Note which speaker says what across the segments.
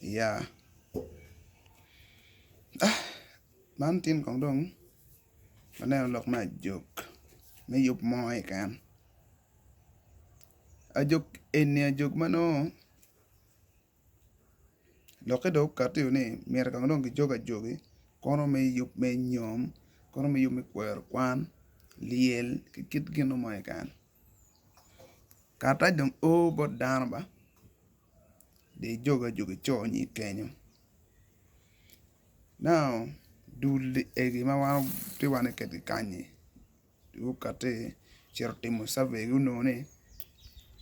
Speaker 1: Iya man tin kong dong waneno lok me ajog me yub mo keken ajog eni ajog ma nongo Lokke dong okati ni myero kong dong kijog ajogi kono me yub me nyom kono me yub me kwero kwan lyel ki kit gino mo keken karatac dong o bot dano ba dong ijog ajogi ico nyig kenyo now dul egi ma wan watye kwedgi kany-nyi gukati ocito timo cavey gunongo ni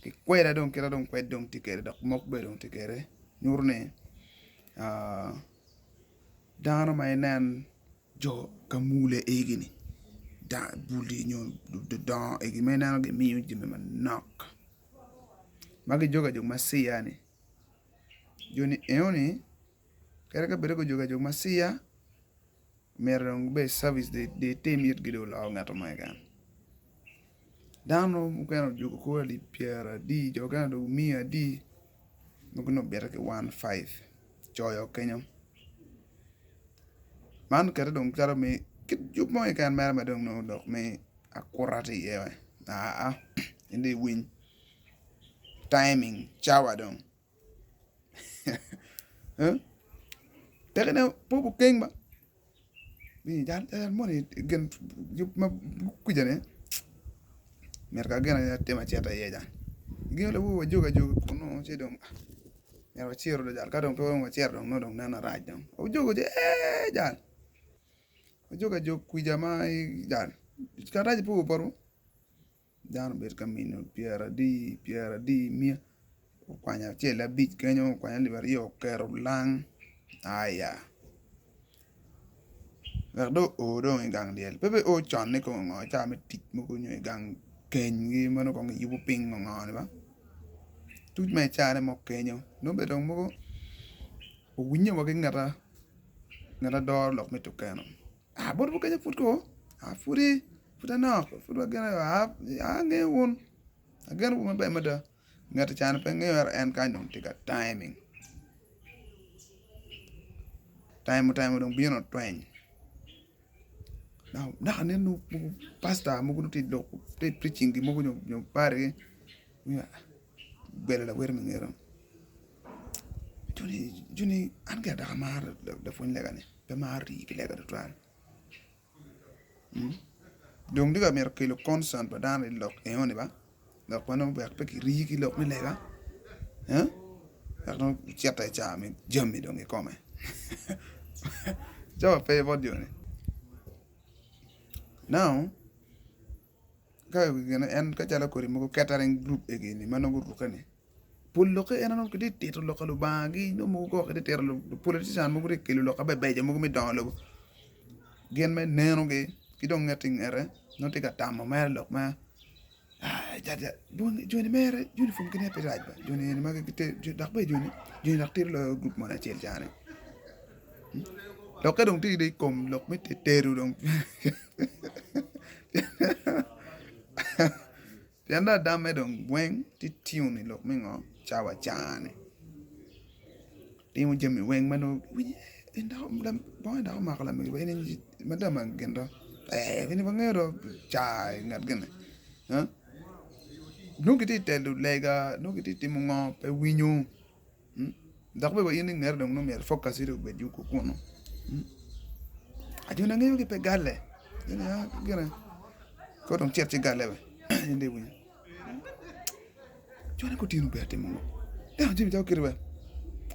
Speaker 1: ki kweda dong kite dong kwed dong tye kwede dok mok bene dong tye kwede nyuto ni dano ma inen jo ka mule egi-ni buli nyo ludongo egi ma ineno gimiyo jami manok ma gijogo ajoga ma ciya-ni joni enoni kadi ka bed ni gujogo ajoga ma ciya Myero dong gubed i cavic dong itim itgi dong oloko ngat mo keken dano mukene ojuko kor alip pyeradi jo mukene ojuko miya adi mogo nongo obite ki wan five coyo kenyo man kete dong calo me kit yub mo keken mere ma dong nongo lok me akuta tye iye aa in dong iwiny timing cawa dong. Tekone pe gukeng ba jal moni gin yub ma kwija-ni myero kong gin atim acita iye jang gin lawor wajogi ajoga kunu ci dong myero wacitu jal ka dong pe wacito dong nongo dong nen marac dong wujogo ci ee jal wujogo ajog kwija ma jal karac pe opoto. Dano obedo ka mino pyeradi pyeradi miya okwanyo acel abic kenyo okwanyo alip aryo oketo olang aya wek dong oo dong i gang lyel pe bene o con ni kong ongo ca me tic mogo nyo i gang kenygi ma nongo kong kiyubo piny ongo ni ba tuc ma icane mo kenyo nongo bene dong mogo owinye wa ki ngeta ngat ma doro lok me tukeno. Botwu kenyo pud ko pudi pud anok pud wageno angeyo wun ageno wun maber mada ngat ca ni pe ngeyo ento en kany dong tye ka timing time time dong bino otweny dok aneno nongo pasta mogo nongo tye lok tye preaching mogo nyo parigi gwelo lawote me ngete joni an gire dok amaro lapwony lega ni. Pe maro rii ki lega tutwal dong tye ka mito kelo concern pa dano i lok enoni ba lok ma nongo wek pe kirii ki lok me lega wek nongo ocite i caa me jami dong kikome cawa pe bot joni now ka en ka calo kodi mogo catering group egi-ni ma nongo gurukke ni Pol lokke en nongo gitye ka tito lok pa Lubanga nongo mogo gwok gitye ka tito politician mogo gitye ka kelo lok mabeco mogo me dongo lobo gin mere nenogi ki dong ngat i ngete nongo tye ka tamo mere lok me joni mere uniform gi pe rac ba joni eni ma dok bene joni joni dok tito loyo gurup moni acel cani lokke dong tye i kom lok me tedo dong. Pien dong adamme dong weng tye tune i lok me ngo cawa cani timo jami weng ma nongo iwinyo en dok bongo ni dok omako lamego wa in madam gin do ee in wangeyo do ca i nget gini nongo gitye ka telo lega nongo gitye ka timo ngo pe winyo. Dok bene wa in ingete dong nongo myero focus iri obed yubu kunu jo na ngeyogi pe galle gine ka dong cit ci galle bene in dong iwinyo cone gutino obedo timo ngo dano jami calo kiti wek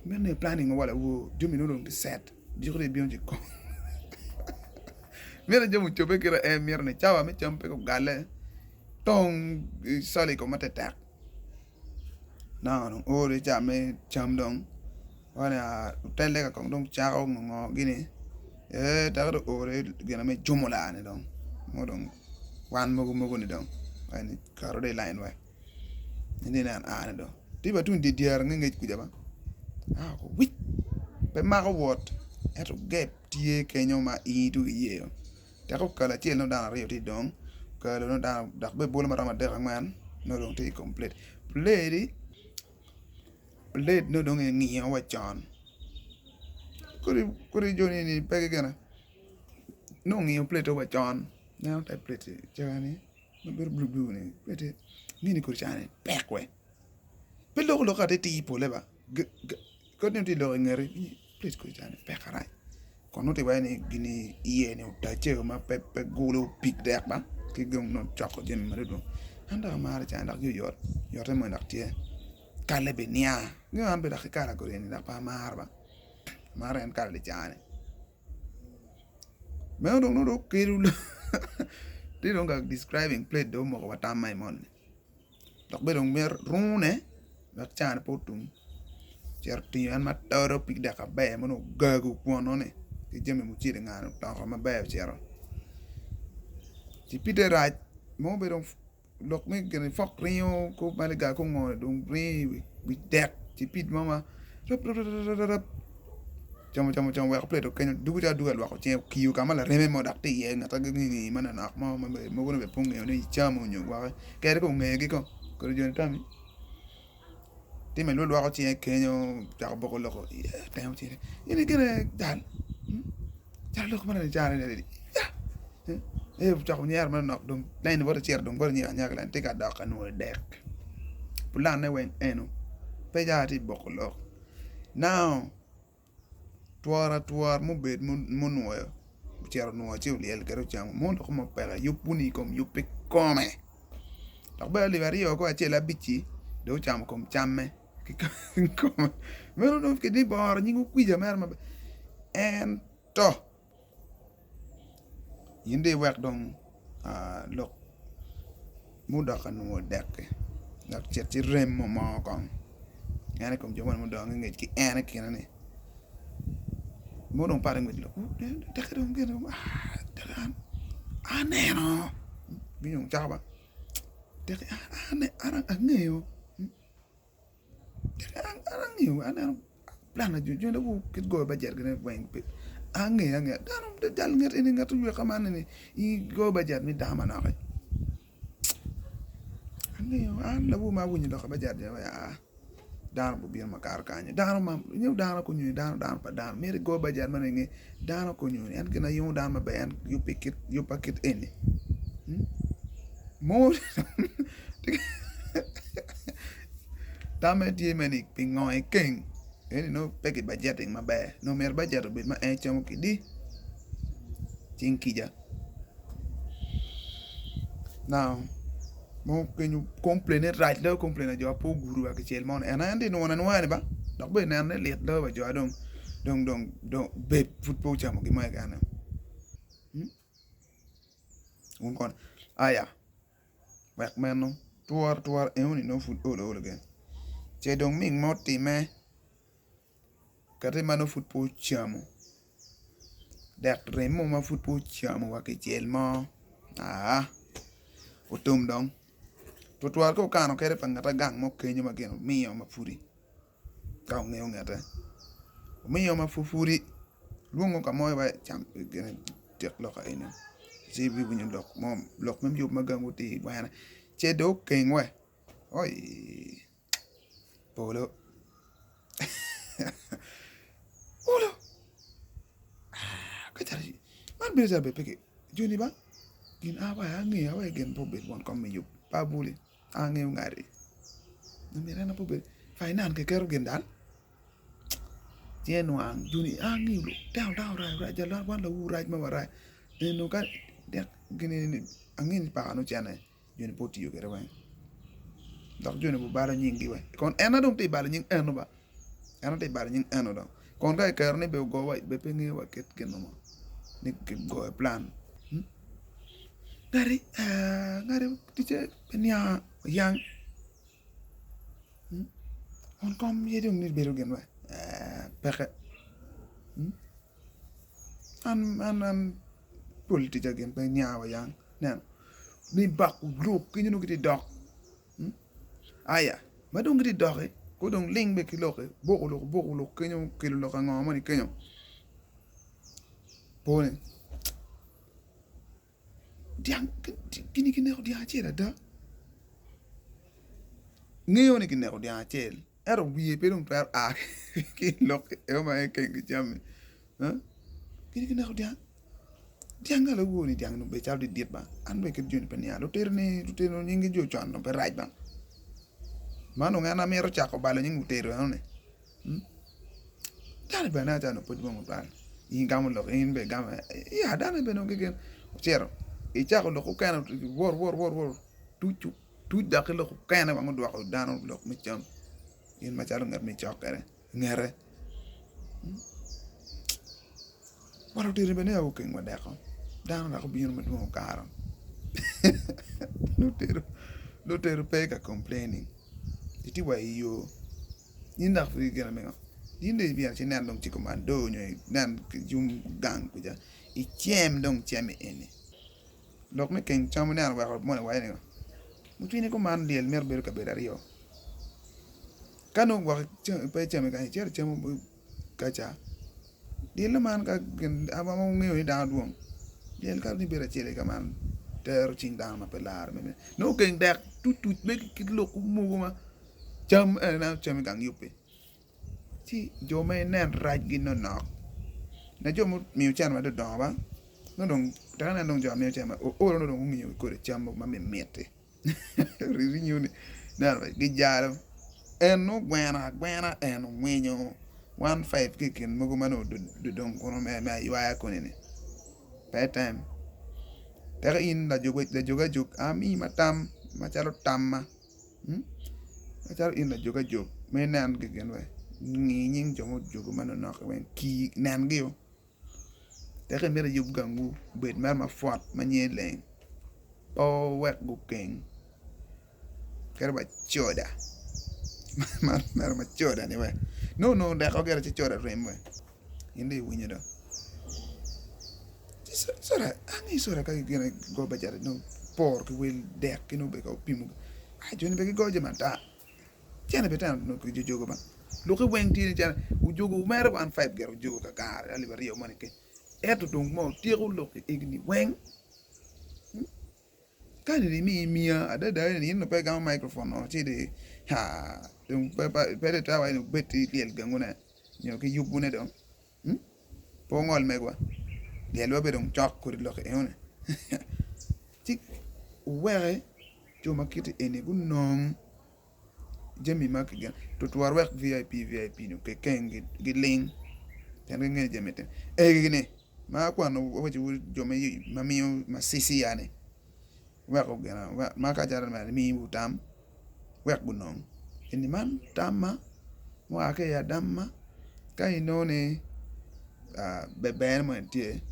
Speaker 1: meno aye planning wa lawor jami nongo dong tye set jiko dong ibino ci kong meno jami ocobbe kite en mito ni cawa me cam pe gugalle tong calo i kom matek tek. Dano dong o i ca me cam dong otelle ka kong dong cako ngo gini ee teke dong o gin me jumula ni dong nongo dong wan mogo mogo ni dong keto dong i lain wek ineno aa ni dong tye bene tung dyere nge ngec kuca ba wic pe mako wot ento gep tye kenyo ma in dong iyeyo. Teke okalo acel nongo dano aryo tye dong okalo nongo dano dok bene bolo maromo adek angwen nongo dong tye complete plate nongo dong ingiyo wa con. Kodi joni ni pe ki gine nongo ongiyo plate wa con neno te plate cani ma bedo blue blue ni plate ngeni kodi cani pek we pe loko lok atir pole ba kadi nongo tye lok ingeti plate kodi cani pek arac kun nongo tye iwaci ni gini iye ni otace ma pe gulo pig dek ba ki dong nongo coko jami madwong an dok amaro cani dok oyot oyotte moni dok tye kale bene niang nyo an bene dok ki kala kodi eni dok pe amaro ba amaro en kala licani meno dong nongo dong okelo tye dong ka describing plate dong omoko wa tam ma i moni dok bene dong myero rune wek cani pe otum ocito otingo en ma todo pig dek aber ma nongo ogago kwonone ki jami mucele ngano otoko maber ocito ci pite rac mo bene dong Lok me gin pok ringo kor maliga kor ngo dong ringo i wi dek ci pid mo ma rap camo camo camo weko plate kenyo dugo calo aduga lwoko cinge okiyo ka ma lareme mo dok tye iye ngat ma ngi manonok mo ma mogo bene pe ongeyo ni icamo nyo gwoki kadi ka ongegi ko kodi joni tami time lworo lwoko cinge kenyo ocako boko loko temo cinge in gire jal jal lok man icaro ee ocako nyero manok dong lain bot ocito dong bot anyira anyaka lain tye ka dok ka nwoyo dek pulanne weng eno pe ca tye boko lok now Twora atwora mubed munwoyo ocito onwoyo ci olyel kede ocamo mo dok mo peke yub wunu i kom yub kikome dok bene alip aryo ki acel abic-ci dong ocamo kom camme kikome meno dong kadi boro nying okwica mere maber ento In dong iwek dong lok mudok ka nongo dek-ki dok cit ci rem mo kong en i kom jo moni mudong ki ngec ki en i kine ni mogo dong pat ingwec lok teke dong gin teke an aneno winyo cako ba teke an angeyo. An angeyo aneno plan jo dong kit goyo bajet gine weng angeyo angeya dano jal nget eni ngat oyweka man eni igoyo bajet me dano manok angeyo an lawor ma awinyo lok pa bajet ni aa dano gubino makato kany dano ma ingeyo dano konyo dano dano pa dano myero igo bajet man inge dano konyo en gin aye yungo dano maber en yubba kit eni. Tamme tye me ni pingo ikeng eni nongo pe ki bajeting maber nongo myero bajet obed ma en camo kidi cing kica now mogo kenyo komplene rac loyo komplene jo ma pe ogudo wa kicel mo ni en aye tye nwono anwoya ni ba dok bene nenone lit loyo wa jo ma dong dong bed pud pe ocamo gin mo keken Wun kono aya wek meno tworo twora enoni nongo pud olo olo gire ce dong ming ma otime kati ma nongo pud pe ocamo dek remo ma pud pe ocamo wa kicel mo aa otum dong tutwal ka okano kadi pa ngat agang mo kenyo ma gin omiyo ma pudi. Ka ongeyo ngete omiyo ma pud pudi lwongo ka mo wek ecam gine tyek lok eni ci ibiwinyo lok mo lok me yub ma gangi tye i bwene ce dong okeng we oii polo olo ka calo man bedo calo bene pe ki joni ba gin a wa angeyo wa gin pe obedo won kom me yub pe abuli. Angeyo ngati ma myero en aye obed fainan kiketo gin dal ci enwang joni angeyo teno dano rac rac jal wan lawu rac ma warac eno ka dek gin eni angeyo ni paka nongo cene joni pe otiyo kwede weng dok joni gubalo nyinggi weng kon en aye dong tye ka balo nying eno ba en aye tye ka balo nying eno dong kon ka kiketo ni bene ogo wa bene pe ngeyo wa kit gin mo ni kigoyo plan. Ngati ngati ticce pe niang oyang kun kom aye dong ni bedo gin peke an an pol ticca gin pe niang wayang ineno ni bako lok kenyo nongo gitye dok aya ma dong gitye doki kono dong ling bene ki loki boko lok boko lok kenyo okelo lok ango moni kenyo po ni. Dyang gini kineko dyang acel ada ngeyo ni kineko dyang acel ento wiye pe dong twero a ki i lok eno ma en keng ki jami. Gin gineko dyang dyang ka lawor ni dyang obedo calo didit ba an bene kit joni pe niang lutino ni lutino nyingi jo con dong pe rac ba man dong en amito cako balo nying lutino eno ni dano bene aneno calo pud dwong tutwal in igamo lok in bene igamo ya dano bene dong gin ocito icako lok mukene wot wot wot wot tuc tuc dok ki lok mukene wang odwoko dano lok me cam in macalo ngat ma icok kwede ngete Wa lutino bene aye gukeng wa deko dano dok obino madwong okato lutino pe ka complaining gitye wa i yo in dok pud igeno ningo in dong ibino ci inen dong ci komando nyo inen yung gang kuca icem dong cem eni lok me keng cam ineno oweko moni waco ni mucwini kuman lyel mito bedo kabedo aryo ka nongo gwok pe icamo kany icito icamo kaca lyelle man ka gin ma wungeyo ni dano dwong lyel ka ni bedo acel aye ka man tero cing dano ma pe laro nongo keng dek tuc me ki lok mogo ma cam eni ineno cam i gang yubbe ci jo ma inen racgi nonok ma jo mumiyo cente ma dong odongo ba nongo dong tek ineno dong jo ma miyo cente oolo nongo dong gungiyo kodi cam mogo ma mit-mit-ti. Gijalo en ogweno agwena en ongwinyo one five ki i kin mogo ma nongo odong kunu me aywaya koni-ni pe tem peko in lajog ajog amiyi matam macalo tamma macalo in lajog ajog ma inen gin weng ngi nying jo ma ojogo manonok-ki weng nengi-o. Teke imito iyub gangwu obed mere mapwot ma nyinge leng pe wuwek gukeng kadi wa coda man mere ma coda ni wee nongo onongo odeko gire ci coda rem wee in dong iwinyo dong coda angi coda ka gine gigo bajeti nongo por ki wel dek ki nongo bene ka opimo joni bene gigoyo jami ata. Cene bene teno nongo ki jogo ba lukke weng tye ni cene ojogo mere wan five gire ojogo kakare alip aryo moni keken ento dong ma otyeko lok egini weng ka eni imiyi miya adada eni in dong pe igamo microphone o ci dong haa dong pe dong itwero waco ni obed ki lyel gangune nyo ki yubune dong. Pe wungol megwa, lyelwa bene dong cok kodi lok enoni. Ci wuweki jo ma kiti eni gunong jami ma kigeno tutwal wek VIP VIP ni keken giling pien gingeyo jami tye. Egi-ni ma akwano awaciwu jo ma miyo macisi yani weko gin ma ka calo miyo tam. wek gunong eni man tamma mua ki i adamma ka inongo ni ber moni tye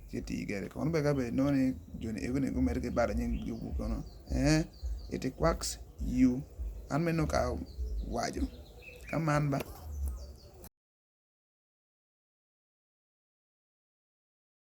Speaker 1: ci iti kwede kono bene ka inongo ni joni egoni gumedde ki balo nying yubu kono it kwaks yu an bene nongo ka awaco ka man ba.